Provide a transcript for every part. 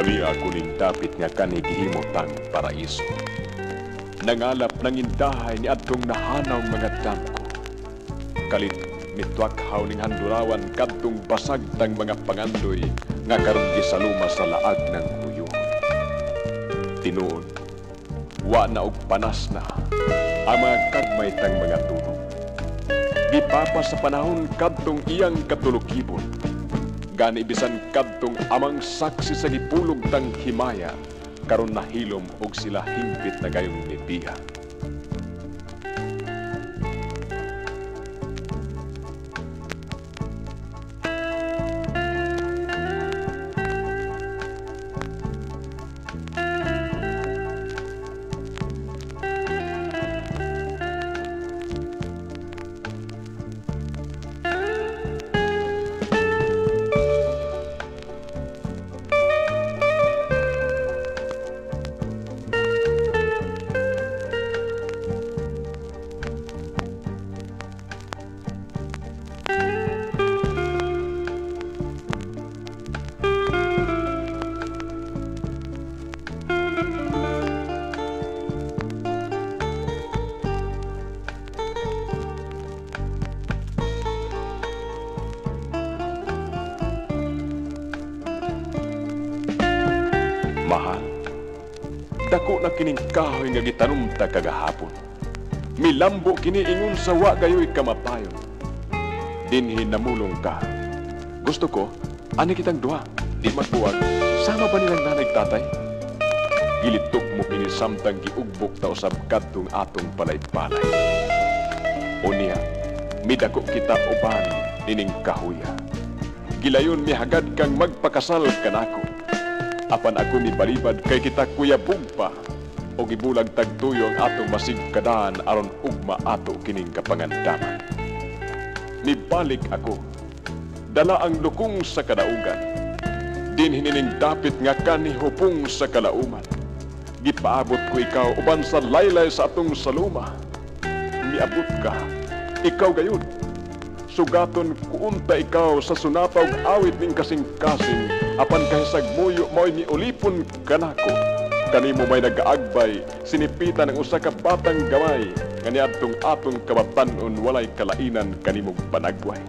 Kaniya kuning dapit nga kanhi gihimo tang paraiso. Nangalap nangindahay ni adtong nahanaw mga damko. Kalit mituakhaw ning handurawan kadtong basag tang mga pangandoy nga karon gisaluma sa laag ng huyuhon. Tinuod, wa na og panas na ang mga kagmay tang mga tunog. Gipapa sa panahon kadtong iyang katulukibon. Gani bisan kadtong amang saksi sa gipulog tang himaya, karon nahilom og sila hingpit na gayong nibiha. Mahal, dako na kining kahoy nga gitanom ta kagahapon. Milambo kini ingon sa wa gayoy kamatayon. Dinhi namulong ka. Gusto ko, ani kitang duha, di magbuwag, sama ba nilang nanay tatay? Gilitok mo kini samtang giugbok ta usab kadtong atong palay-palay. Unya, midako kita uban nining kahuya. Gilayon mihagad kang magpakasal kanako. Apan ako mibalibad kay kita kuyabog pa o gibulag tagtuyo ang atong masigkadaan aron ugma ato kining kapangandaman. Mibalik ako, dala ang lukong sa kadaugan, dinhi nining dapit nga kanihupong sa kalauman. Gipaabot ko ikaw uban sa laylay sa atong saluma. Miabot ka, ikaw gayud. Sugaton kuunta ikaw sa sunata og awit ning kasing-kasing, apan kahisag muyo mao'y miulipon kanako. Kanimo may nagaagbay, sinipitan ang usa ka batang gamay, nga niadtong atong kabatan-on walay kalainan kanimong panagway.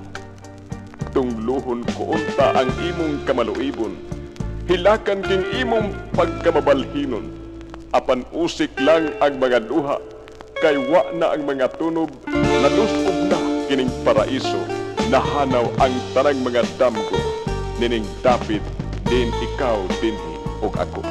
Tungluhon kuunta ang imong kamaluibon, hilakan king imong pagkamabalhinon, apan usik lang ang mga duha, kay wa na ang mga tunob, nalusob na kining paraiso, nahanaw ang tanang mga damgo, nining dapit din ikaw dinhi og ako.